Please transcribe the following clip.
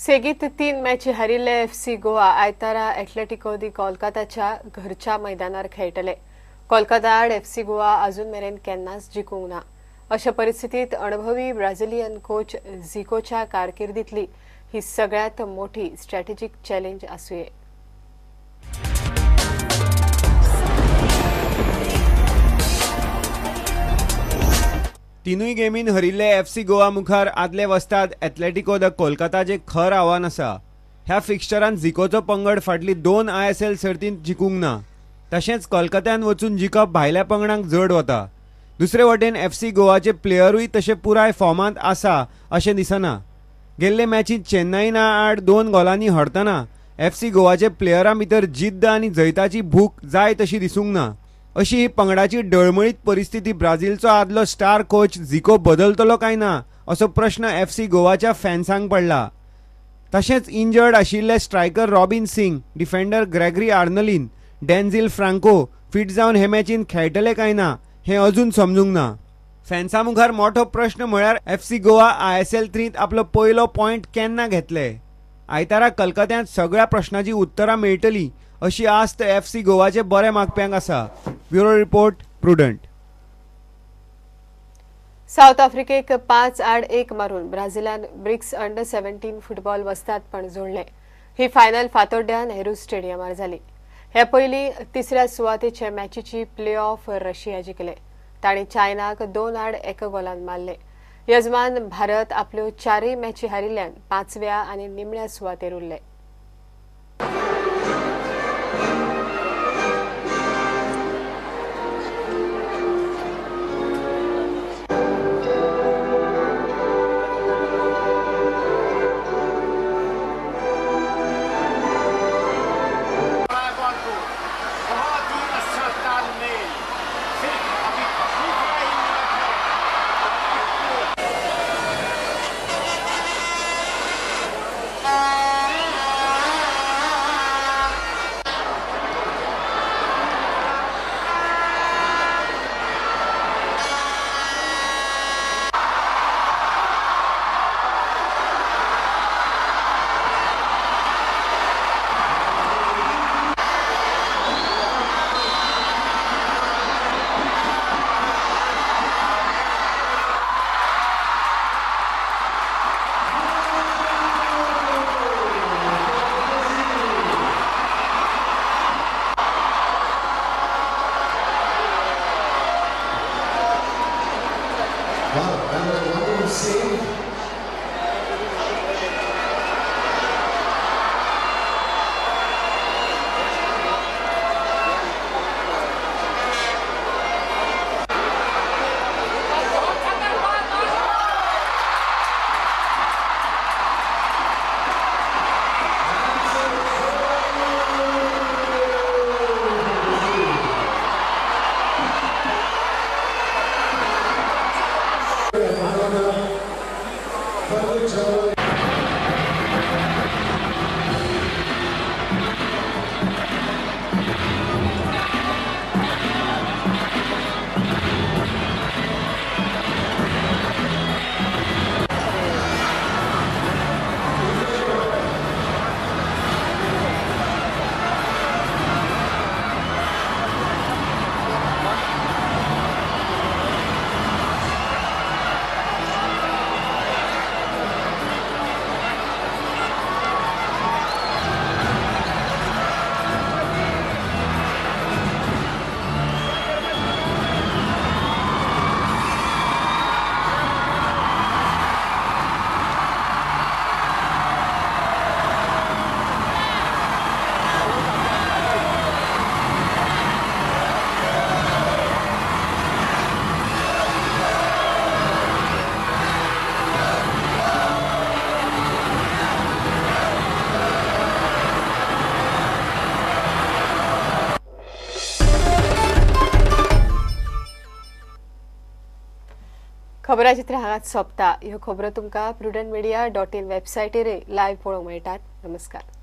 सेगीत 3 मॅची हारिल्ले एफसी गोवा आयतारा एटलेटिको दी कोलकाताच्या घरच्या मैदानार खेळटले. कोलकाता आड एफसी गोवा अजून मेरेन केन्नाच जिखूंक ना. अशा परिस्थितीत अणभवी ब्राझिलियन कोच झिकोच्या कारकिर्दीतली ही सगळ्यात मोठी स्ट्रॅटेजिक चॅलेंज आसुये. तिनूय गेमीन हरिल्ले एफसी गोवा मुखार आदले वस्ताद एथलेटिको the कोलकाताचे खर आव्हान आसा. ह्या फिक्स्चरान झिकोचो पंगड फाटली 2 ISL सर्तींत जिखूंक ना. तशेंच कोलकात्यान वचून जिखप भायल्या पंगडांक जड वता. दुसरे वटेन एफसी गोवाचे प्लेयरूय तशे पुराय फॉर्मांत आसा अशें दिसना. गेल्ले मॅचींत चेन्नईना आड 2 गोलांनी हरतना एफसी गोवाचे प्लेयरां भितर जिद्द आनी जैताची भूक जाय तशी दिसूंक ना. अशी ही पंगडाची डळमळीत परिस्थिती ब्राझीलचो आदलो स्टार कोच झिको बदलतलो काय ना असो प्रश्न एफसी गोवाच्या फॅन्सांक पडला. तशेंच इंजर्ड आशिल्ले striker Robin Singh, defender Gregory Arnolin, Denzil Franco fit जावन हे मॅचीन खेळटले काय ना हें अजून समजूंक ना. फॅन्सा मुखार मोठो प्रश्न म्हळ्यार एफसी गोवा ISL 3 आपलो पयलो पॉयंट केन्ना घेतले. आयतारा कलकत्यांत सगळ्या प्रश्नाची उत्तरां मेळटली अशी आस्त एफसी गोवाचे बरे मागप्यांक आसा. Bureau report, Prudent. South आफ्रिकेक 5-1 मारून ब्राझिलान ब्रिक्स अंडर 17 फुटबॉल वस्तादपण जोडले. ही फायनल फातोड्ड्या नेहरू स्टेडियमार जाली. हे पयलीं तिसऱ्या सुवातेचे मॅचीची प्ले ऑफ रशिया जिखले. तांणी चायनाक 2-1 गोलान मारले. यजमान भारत आपल्यो 4 मॅची हारिल्ल्यान 5व्या आनी निमण्या सुवातेर उरले. खबराचित्र हांगाच सोंपता. ह्यो खबरो तुमकां prudentmedia.in वेबसायटीर लायव्ह पळोवंक मेळटात. नमस्कार.